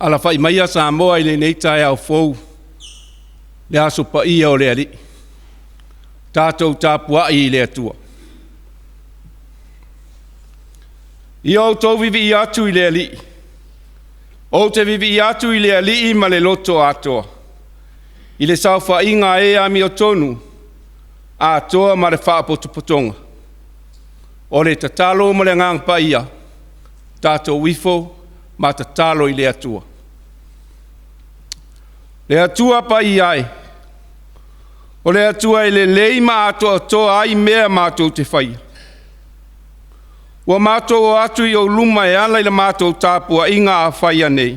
Alafai maia Samoa i lenei taeao fou, le aso paia o le Alii. Tatou tapuai i le Atua. Ia outou vivii atu i le Alii. Ou te vivii atu i le Alii ma le loto atoa, i le saofaiga a e amiotonu, atoa ma le faapotopotoga. O le tatalo ma le Agaga Paia, tatou ifo ma tatalo i le Atua. Le Atua Paia e, o le Atua e lelei ma atoatoa ai mea matou te faia, ua matou o atu i ou luma e ala i le matou tapuaiga a faia nei,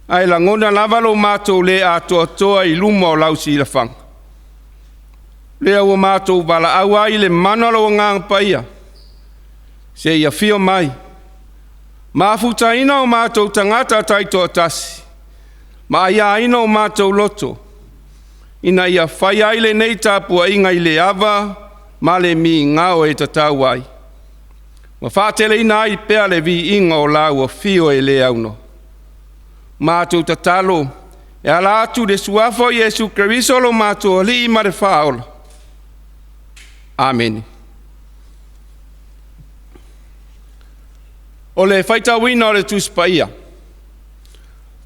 ae lagona lava lo matou le atoatoa i luma o lau silafaga. Lea ua matou valaau ai i le mana o lou Agaga Paia, se i afio mai mafutaina o matou tagata taitoatasi ma aiaina o matou loto, ina ia faia ai lenei tapuaiga i le ava ma le migao e tatau ai, ma faateleina ai pea le viiga o lau afio e le aunoa. Matou tatalo e ala atu i le suafa o Iesu Keriso lo matou Alii ma le Faaola. Amene. O le faitauina o le Tusi Paia,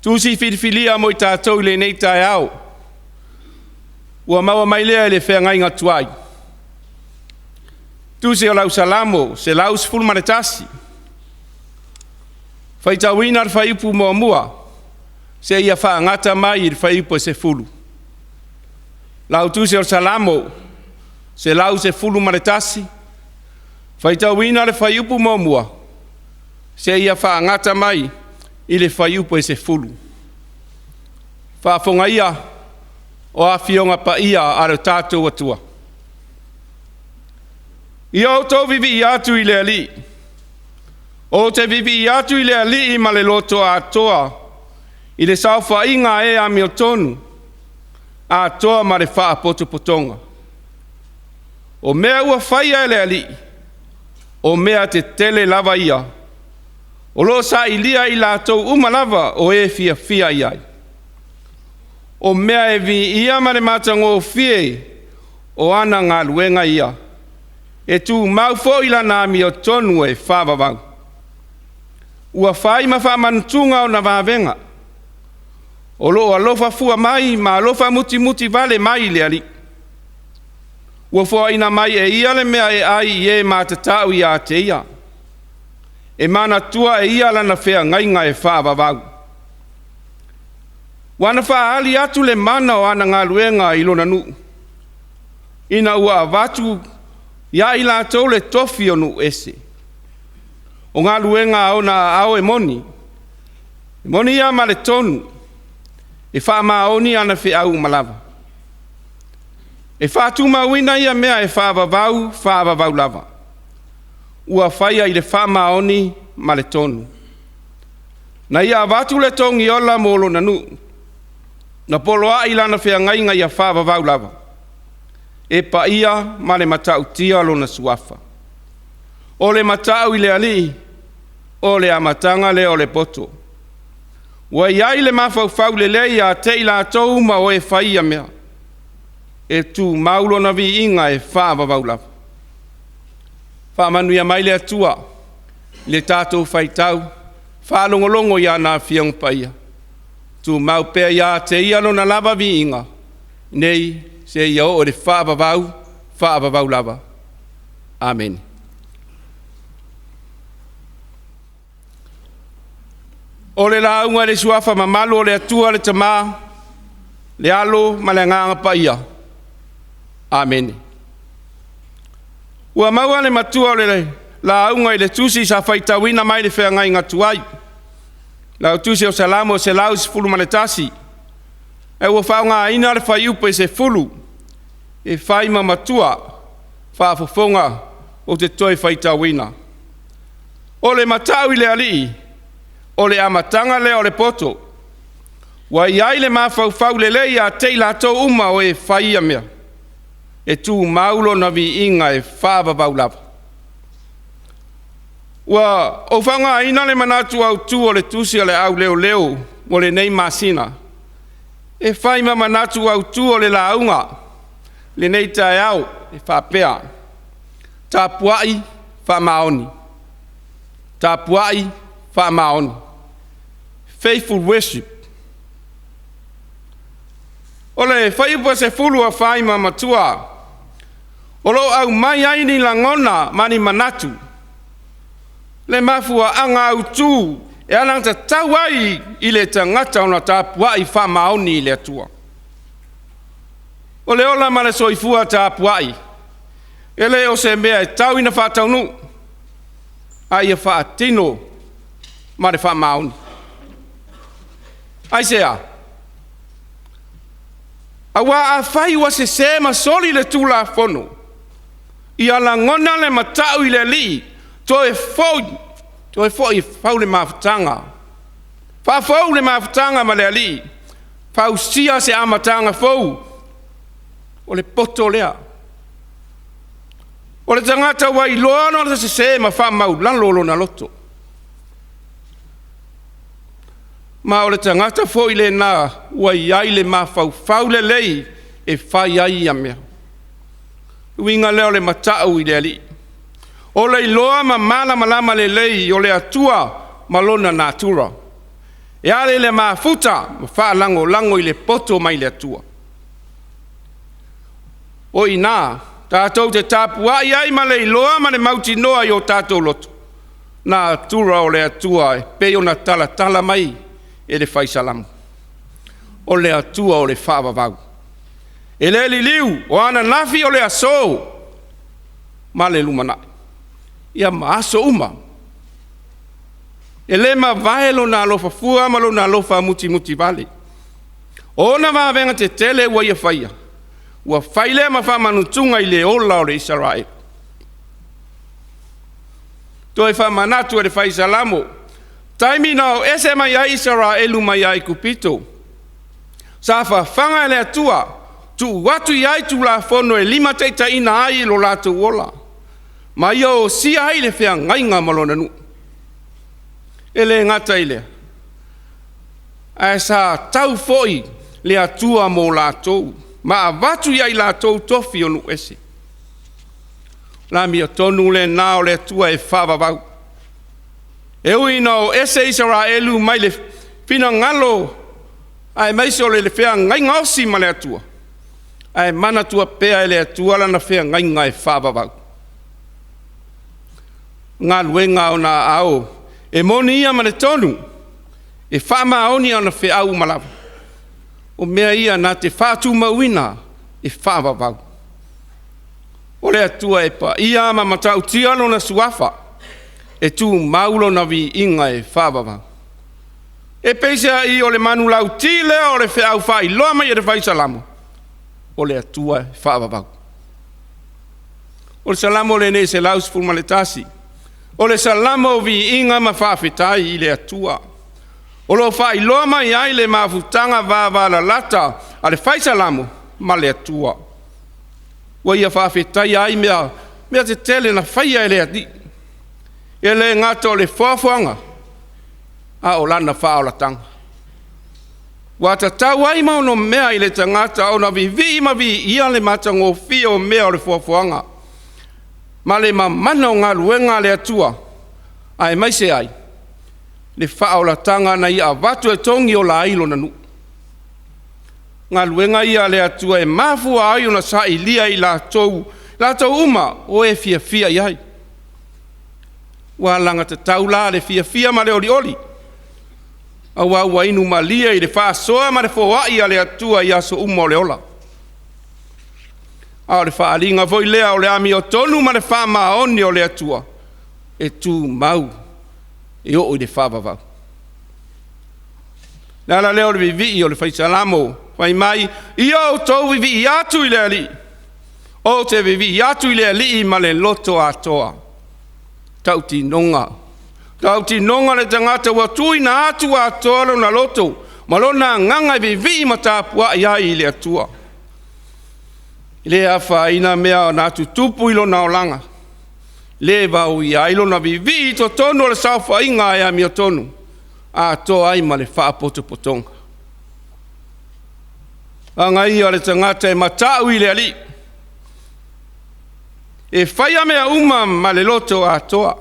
Tusi filifilia mo i tatou i lenei taeao, ua maua mai lea i le feagaiga tuai. Tusi o lau Salamo 111, faitauina le fuaiupu 1 seia faagata mai i le fuaiupu e 10. Lau Tusi o le Salamo 111, faitauina le fuaiupu 1 seia faagata mai i le fuaiupu e 10. Faafofoga ia o Afioga Paia a lo tatou Atua. Ia outou vivii atu i le Alii. Ou te vivii atu i le Alii ma le loto atoa, i le saofaiga a e amiotonu, atoa ma le faapotopotoga. O mea ua faia e le Alii, o mea tetele lava ia, o lo o sailia e i latou uma lava o e fiafia i ai. O mea e viia ma le matagofie o ana galuega ia, e tumau foi lana amiotonu e faavavau. Ua fai ma faamanatuga ona vavega, o lo o alofa fua mai ma alofa mutimutivale mai le Alii. Ua foaina mai e Ia le mea e ai i e matatau ia te Ia, e manatua e Ia lana feagaiga e faavavau. Ua na faaali atu le mana o ana galuega i lona nuu, ina ua avatu ia i latou le tofi o nuu ese. O galuega a ona aao e moni, e moni ia ma le tonu, e faamaoni ana feau uma lava. E faatumauina ia mea e faavavau, faavavau lava. Ua faia i le faamaoni ma le tonu. Na ia avatu le togiola mo lona nuu, na poloai lana feagaiga ia faavavau lava. E paia ma le matautia Lona suafa. O le matau i le Alii, o le amataga lea o le poto. Ua i ai le mafaufau lelei ia te i latou uma o e fai ia mea. E tumau lona viiga e faavavau lava. Faamanuia mai le Atua i le tatou faitau faalogologo i ana Afioga Paia, tumau pea ia te Ia lona lava viiga, nei seia oo i le faavavau, faavavau lava. Amene. O le lauga i le suafa mamalu o le Atua le Tama, le Alo ma le Agaga Paia. Amene. Ua maua le matua o le lauga i le tusi sa faitauina mai le feagaiga tuai, lau tusi o Salamo 111, ae ua faaaogaina le fuaiupu e 10 e fai ma matua faafofoga ou te toe faitauina. O le matau i le Alii, o le amataga lea o le poto, ua i ai le mafaufau lelei ia te i latou uma o e fai ia mea, e tumau lona viiga e faavavau lava. Ua ou faaaogaina le manatu autu o le tusi a le au leoleo mo lenei masina e fai ma manatu autu o le lauga i lenei taeao e faapea, tapuai faamaoni, tapuai faamaoni, faithful worship. O le fuaiupu 10 afaina matua, o lo o aumai ai ni lagona ma ni manatu, le mafuaaga autu e alagatatau ai i le tagata ona tapuai faamaoni i le Atua. O le ola ma le soifua tapuai, e le o se mea e tau ina faataunuu, a ia faatino ma le faamaoni. Aisea? Aua afai ua sese ma soli le Tulafono, ia lagona le matau i le Alii, toe foi e fau le mafutaga, faafou le mafutaga ma le Alii, fausia se amataga fou. O le poto lea. O le tagata ua iloa lona sese ma faamaualalo lona loto. Ma o le tagata foi lena ua i ai le mafaufau lelei e fai ai ia mea. O le uiga lea o le matau i le Alii, o le iloa ma malamalama lelei o le Atua ma Lona natura, e ala i le mafuta ma faalagolago i le poto mai le Atua. O i ina tatou te tapuai ai ma le iloa ma le mautinoa i o tatou loto, natura o le Atua e pei ona talatala mai e le Fai Salamo, o le Atua o le faavavau, e le liliu, o ananafi, o le aso ma le lumanai, ia ma aso uma. E le mavae Lona alofa fua ma Lona alofa mutimutivale. O ona vavega tetele ua Ia faia, ua fai lea ma faamanutuga i le ola o le Isaraelu. Toe faamanatu e le Fai Salamo, taimi na o ese mai ai Isaraelu mai Aikupito, sa fafaga e le Atua, tuu atu i ai Tulafono e limataitaiina ai lo latou ola, ma ia osia ai le feagaiga ma Lona nuu. E le gata i lea, ae sa tau foi le Atua mo latou ma avatu ia i latou tofi o nuu ese. O le amiotonu lena o le Atua e faavavau. E ui ina o ese Isaraelu mai le finagalo aemaise o le feagaiga osi ma le Atua, ae manatua pea e le Atua lana feagaiga e faavavau. O galuega a ona aao, e moni ia ma le tonu, e faamaoni ana feau uma lava. O mea ia na te faatumauina, e faavavau. O le Atua e paia ma matautia Lona Suafa, e tumau Lona viiga e faavavau. E peiseai o le manulauti lea o le feau faailoa mai e le Fai Salamo, o le Atua e faavavau. O le Salamo lenei 111, o le Salamo o viiga ma faafetai i le Atua, o lo o faailoa mai ai le mafutaga vavalalata a le Fai Salamo ma le Atua, ua ia faafetaia ai mea tetele na faia e le Alii, e le gata o le foafoaga, a o lana faaolataga. Ua tatau ai ma onomea i le tagata ona vivii ma viia le matagofie o mea o le foafoaga, ma le mamana o galuega a le Atua, aemaise ai le faaolataga na ia avatu e togiola ai lona nuu. O galuega ia a le Atua e mafua ai ona sailia i latou uma o e fiafia i ai. Ua alagatatau la le fiafia ma le olioli, aua ua inu malie i le faasoa ma le foai a le Atua i aso uma o le ola. A o le faaaliga foi lea o le amiotonu ma le faamaoni o le Atua, e tumau e oo i le faavavau. O le ala lea o le vivii o le Fai Salamo fai mai, “Ia outou vivii atu i le Alii, ou te vivii atu i le Alii ma le loto atoa.” Tautinoga, tautinoga le tagata ua tuuina atu atoa lona loto ma lona agaga e vivii ma tapuai ai i le Atua. E le afaina mea na tutupu i lona olaga, Le vaoia ai lona vivii i totonu o le saofaiga e amiotonu, atoa ai ma le faapotopotoga. Agaia le tagata e matau i le Alii, e faia mea uma ma le loto atoa,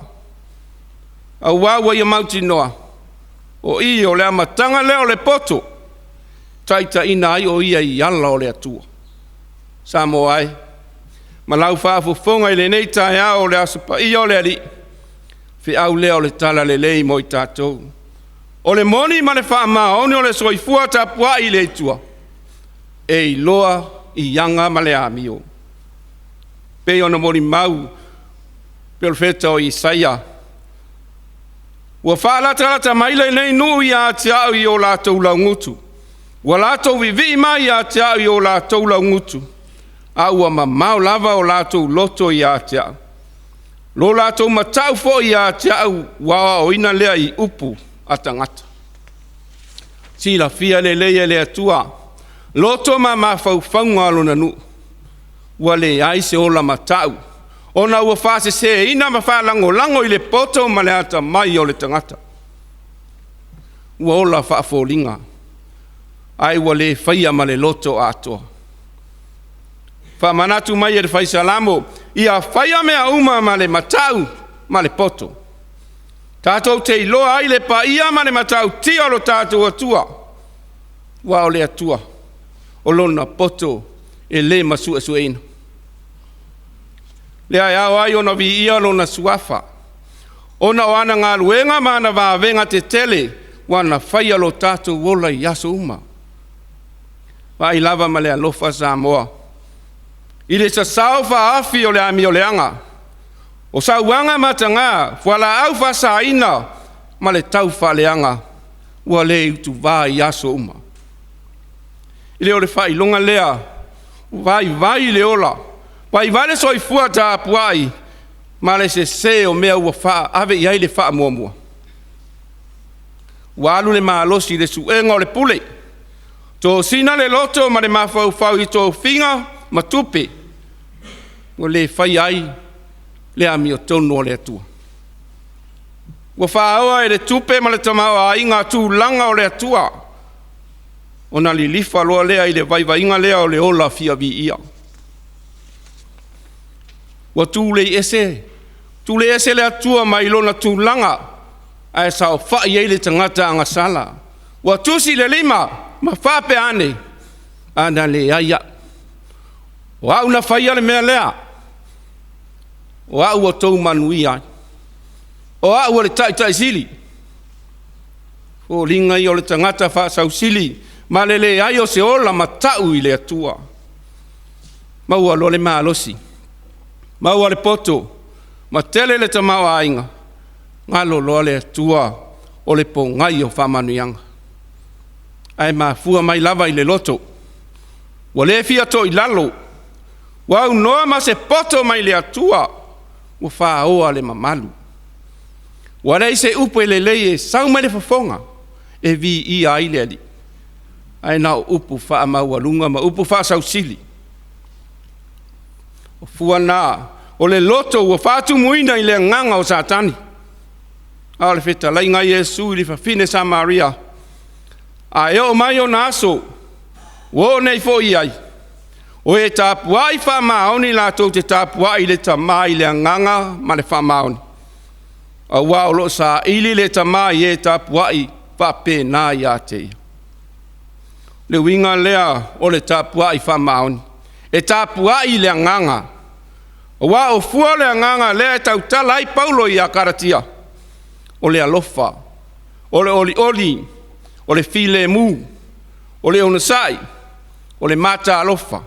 aua ua ia mautinoa, o i o le amataga lea o le poto, e taitaiina ai o ia i ala o le Atua. Samoa e, ma lau faafofoga i lenei taeao o le Aso Paia o le Alii, feau lea o le talalelei mo i tatou. O le moni ma le faamaoni o le soifua tapuai i le Atua, e iloa i aga ma le amio. E pei ona molimau le perofeta o Isaia, ua faalatalata mai lenei nuu ia te au i o latou laugutu, ua latou vivii mai ia te au i o latou laugutu, a ua mamao lava o latou loto ia te au. Lo latou matau foi ia te au ua aoaoina lea i upu a tagata. Silafia lelei e le Atua loto ma mafaufauga o Lona nuu, ua leai se ola matau ona ua faaseseina ma faalagolago i le poto ma le atamai o le tagata. Ua ola faafoliga ae ua le faia ma le loto atoa. Faamanatu mai e le Fai Salamo, ia faia mea uma ma le matau ma le poto, tatou te iloa ai le paia ma le matautia o lo tatou Atua, aua o le Atua, o Lona poto e le masuesueina. O lea e ao ai ona viia Lona Suafa ona o ana galuega ma ana vavega tetele ua na faia lo tatou ola i aso uma. Vaai lava ma le alofa Samoa i le sasao faaafi o le amioleaga, o sauaga mataga, fualaau faasaina ma le taufaaleaga ua le utuva i aso uma. E le o le faailoga lea ua vaivai le ola, vaivai le soifua tapuai ma le sese o mea ua ave i ai le faamuamua. Ua alu le malosi i le suega o le pule, tosina le loto ma le mafaufau i tofiga ma tupe, ua le faia ai le amiotonu a le Atua. Ua faoa e le tupe ma le tamaoaiga tulaga o le Atua, ona lilifa loa lea i le vaivaiga lea o le ola fia viia. Ua tulei ese le Atua mai lona tulaga ae saofai ai le tagata agasala. Ua tusi le lima ma faapea ane, a na leai au, o au na faia le mea lea, o au ua outou manuia ai, o au o le taitaisili. O foliga ia o le tagata faasausili ma le leai o se ola matau i le Atua. Maua loa le malosi, maua le poto ma tele le tamaoaiga, galo loa le Atua o le pogai o faamanuiaga. Ae mafua mai lava i le loto ua le fia toilalo, ua aunoa ma se poto mai le Atua ua faoa le mamalu. Ua leai se upu e lelei e sau mai le fofoga e viia ai le Alii, ae na o upu faamaualuga ma upu faasausili. O fua na o le loto ua faatumuina i le agaga o Satani. A o le fetalaiga a Iesu i le fafine Samaria, a e oo mai ona aso ua oo nei foi i ai, o e tapuai faamaoni latou te tapuai i le Tama i le agaga ma le faamaoni, aua o lo o saili le Tama i e tapuai faapena ia te Ia. O le uiga lea o le tapuai faamaoni, e tapuai i le agaga, aua o fua o le agaga lea e tautala ai Paulo ia Galatia, o le alofa, o le olioli, o le filemu, o le onosai, o le mataalofa,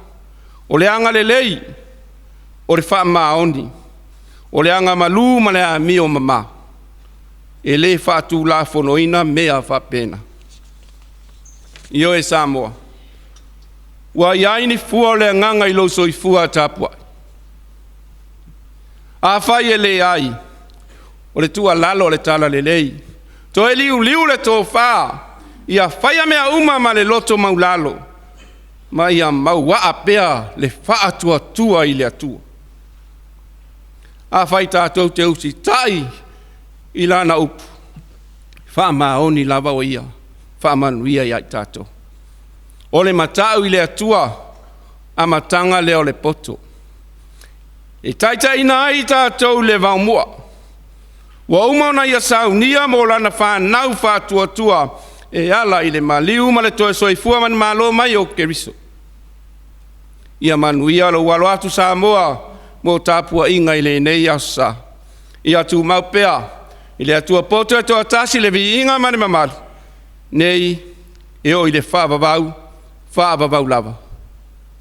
o le agalelei, o le faamaoni, o le agamalu ma le amiomama. E le faatulafonoina mea faapena. Ioe Samoa, ua i ai ni fua o le agaga i lou soifua tapuai? Afai e leai, o le tuualalo a le Talalelei, toe liuliu le tofa, ia faia mea uma ma le loto maualalo ma ia mauaa pea le faatuatua i le Atua. Afai tatou te usitai i Lana upu, e faamaoni lava o Ia faamanuia ia i tatou. O le matau i le Atua, amataga lea o le poto, e taitaiina ai i tatou i le vaomua. Ua uma ona Ia saunia mo lana fanau faatuatua e ala i le maliu ma le toe soifua manumalo mai o Keriso. Ia manuia lou alo atu Samoa mo tapuaiga i lenei Aso Sa. Ia tumau pea i le Atua poto e toatasi le viiga ma le mamalu, nei e oo i le faavavau, faavavau lava.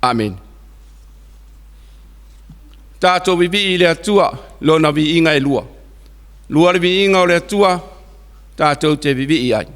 Amene. Tatou vivii i le Atua i Lona viiga e lua. E lua le viiga o le Atua tatou te vivii ai.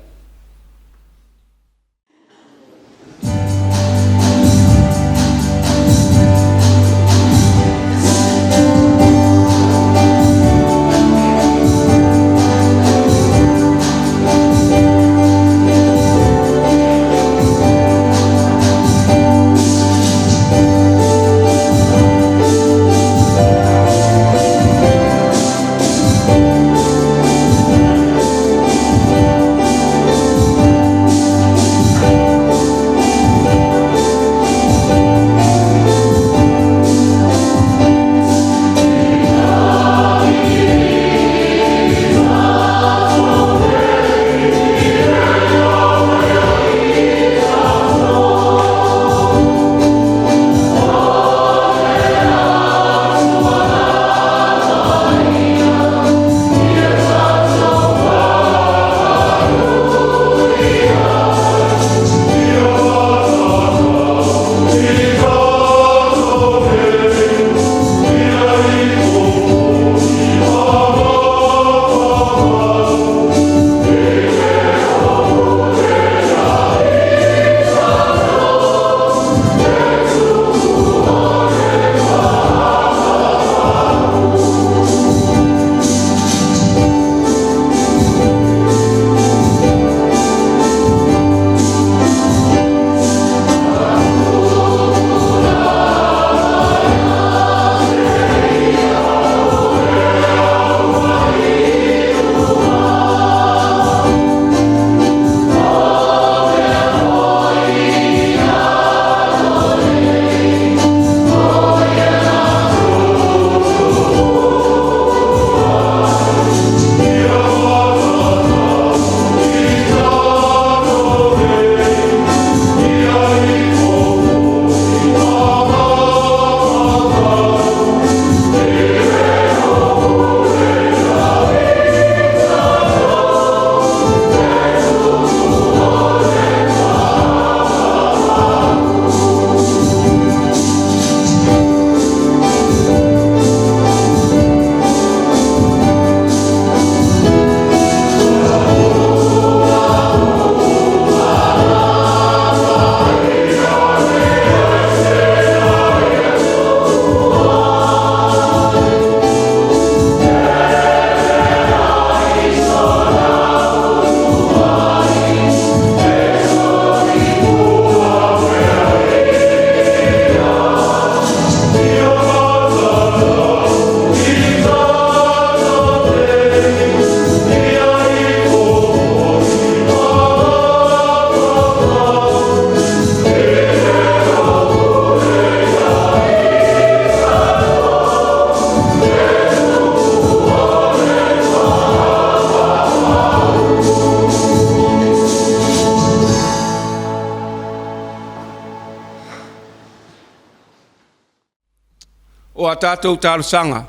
O a tatou talosaga,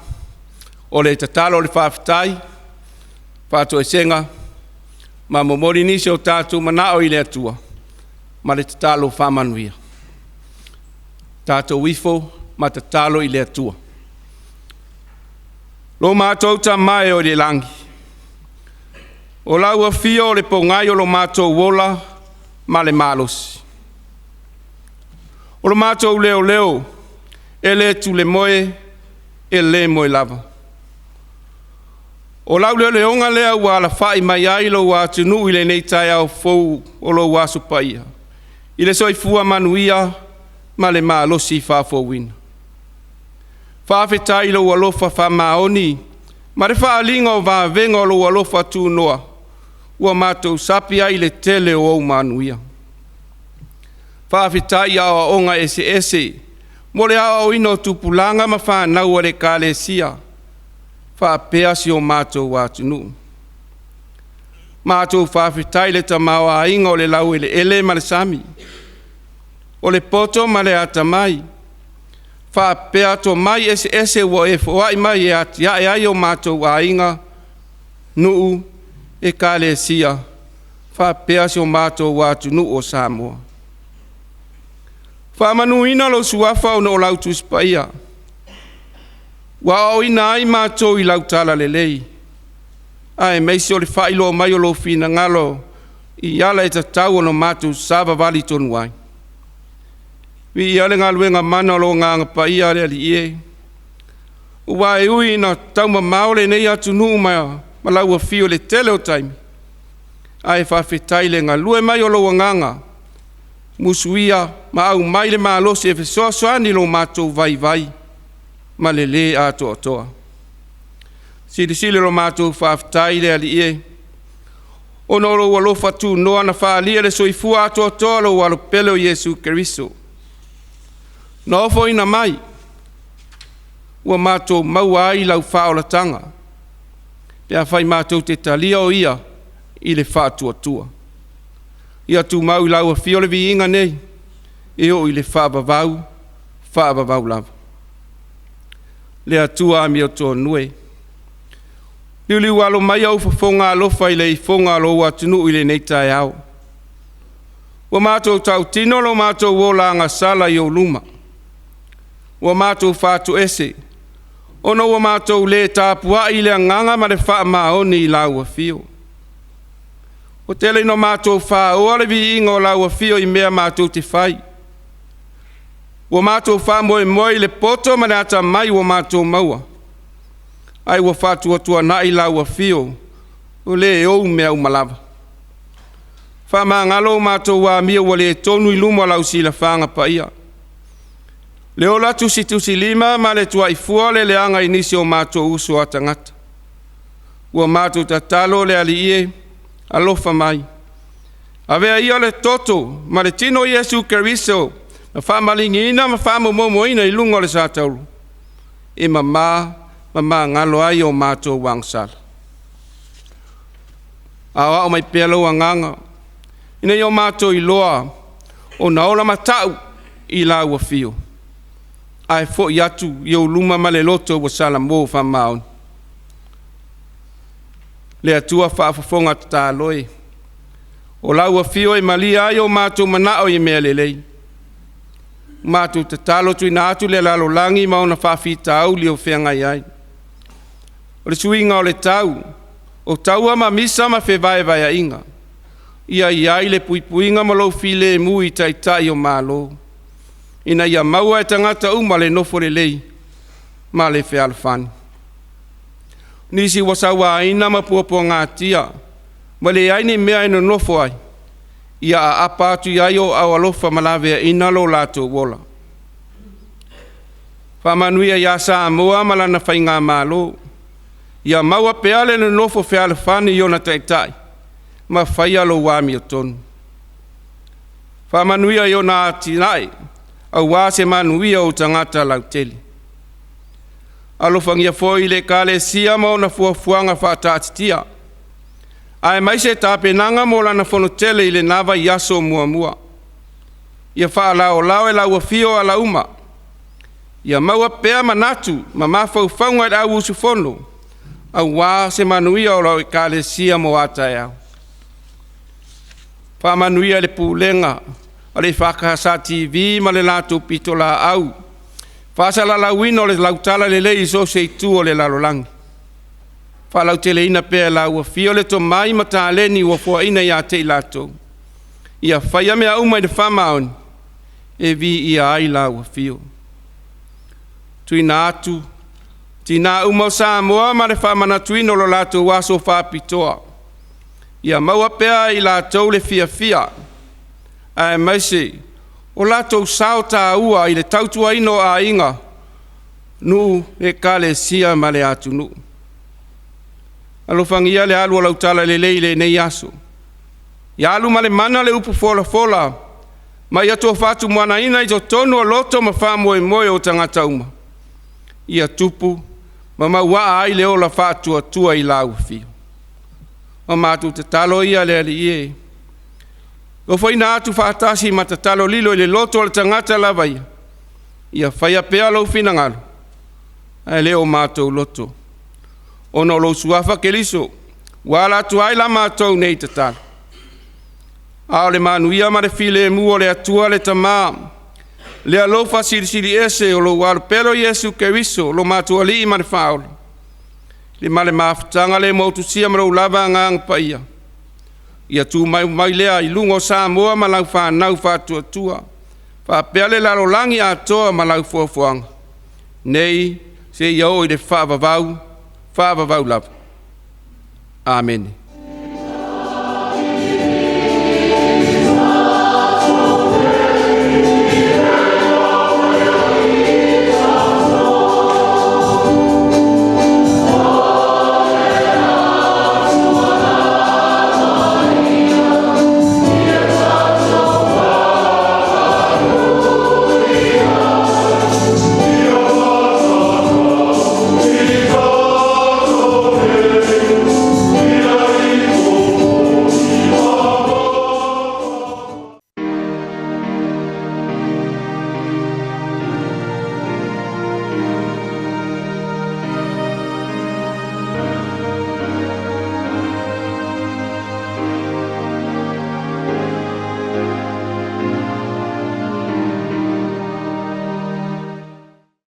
o le tatalo, o le faafetai, faatoesega ma momoli nisi o tatou manao i le Atua ma le tatalo faamanuia. Tatou ifo ma tatalo i le Atua. Lo matou Tama e oi le lagi, o lau afio o le pogai o lo matou ola ma le malosi. O lo matou leoleo, e le tulemoe e le moe lava. O lau leoleoga lea ua alafai mai ai lou atunuu i lenei taeao fou o lou Aso Paia i le soifua manuia ma le malosi faafouina. Faafetai i lou alofa faamaoni ma le faaaliga o vavega o lou alofa tunoa ua matou sapi ai i le tele o ou manuia. Faafetai i aoaoga eseese mo le aoaoina o tupulaga ma fanau a le Ekalesia faapea si o matou atunuu. Matou faafetai i le tamaoaiga o le laueleele ma le sami, o le poto ma le atamai, faapea tomai eseese ua e foai mai e atiae ai o matou aiga, nuu, Ekalesia faapea si o matou atunuu o Samoa. Faamanuina lou Suafa ona o lau Tusi Paia ua aoaoina ai matou i lau talalelei, aemaise o le faailoa mai o lou finagalo i ala e tatau ona matou savavali tonu ai. Viia le galuega mana o lou Agaga Paia le Alii e, aua e ui ina taumamao lenei atunuu ma lau afio i le tele o taimi, ae faafetai i le galue mai o lou Agaga, musuia ma aumai le malosi e fesoasoani i lo matou vaivai ma le le atoatoa. Silisili lo matou faafetai le Alii e, ona o lou alofa tunoa na faaalia i le soifua atoatoa o lou Alo pele o Iesu Keriso, na ofoina mai ua matou maua ai lau faaolataga, pe afai matou te talia o Ia i le faatuatua. Ia tumau i lau Afio le viiga nei e oo i le faavavau, faavavau lava. Le Atua amiotonu e, liuliualo maia ou fofoga alofa i le ifoga a lou atunuu i lenei taeao. Ua matou tautino lo matou ola agasala i ou luma, ua matou fatoese ona ua matou le tapuai i le agaga ma le faamaoni i lau afio. Ua tele ina matou faoa le viiga o lau afio i mea matou te fai, ua matou faamoemoe i le poto ma le atamai ua matou maua, ae ua faatuatuanai lau afio o le ou mea uma lava. Faamagalo matou amio ua le tonu i luma o lau silafaga paia, le ola tusitusilima ma le tuaifua le leaga i nisi o matou uso a tagata. Ua matou tatalo le Alii e, alofa mai, avea ia le toto ma le tino o Iesu Keriso na faamaliniina ma faamomomoina i luga o le satauro e mama ma magalo ai o matou agasala. Aoao mai pea lou Agaga ina ia matou iloa ona ola matau i lau afio, ae foi atu i ou luma ma le loto ua salamo faamaoni. Le Atua faafofoga tatalo e, o lau afio e malie ai o matou manao i mea lelei. Matou tatalo tuuina atu le lalolagi ma ona faafitauli o feagai ai, o le suiga o le tau, o taua ma misa ma fevaevaeaiga. Ia i ai le puipuiga ma lou filemu i Taitai o Malo, ina ia maua e tagata uma le nofo lelei ma le fealofani. O nisi ua sauaina ma puapuagatia ua leai ni mea e nonofo ai, ia aapa atu i ai ou aao alofa ma laveaina lo latou ola. Faamanuia ia Samoa ma lana Faigamalo, ia maua pea le nonofo fealofani i ona taitai ma faia lou amiotonu. Faamanuia i ona atinae aua se manuia o tagata lautele. Alofagia foi le Ekalesia ma ona fuafuaga faataatitia, aemaise tapenaga mo lana fonotele i lena vaiaso muamua. Ia faalaolao e lau afio ala uma, ia maua pea manatu ma mafaufauga i le au usufono aua se manuia o lau Ekalesia mo a taeao. Faamanuia i le Pulega a le EFKS TV ma le latou pitolaau faasalalauina o lau talalelei i so o se itu o le lalolagi. Faalauteleina pea e lau afio le tomai ma taleni ua foaina ia te i latou, ia faia mea uma i le faamaoni e viia ai lau afio. Tuuina atu tina uma o Samoa ma le faamanatuina o lo latou aso faapitoa, ia maua pea e i latou le fiafia aemaise o latou sao taua i le tautuaina o aiga, nuu, ekalesia ma le atunuu. Alofagia le alu o lau talalelei i lenei aso, ia alu ma le mana le upu folafola ma ia tofa faatumuanaina i totonu o loto ma faamoemoe o tagata uma, ia tupu ma mauaa ai le ola faatuatua i lau Afio. O matou tatalo ia le Alii e, ofoina atu faatasi ma tatalo lilo i le loto o le tagata lava ia, ia faia pea lou finagalo ae le o matou loto, ona o lou Suafa Keriso ua ala atu ai la matou nei tatalo. A o le manuia ma le filemu o le Atua le Tama, le alofa Silisili Ese o lou Alo pele Iesu Keriso lo matou Alii ma le Faaola, ma le mafutaga le motusia ma lou lava Agaga Paia, ia tumau mai lea i luga o Samoa ma lau fanau faatuatua, faapea le lalolagi atoa ma lau foafoaga, nei seia oo i le faavavau, faavavau lava. Amene.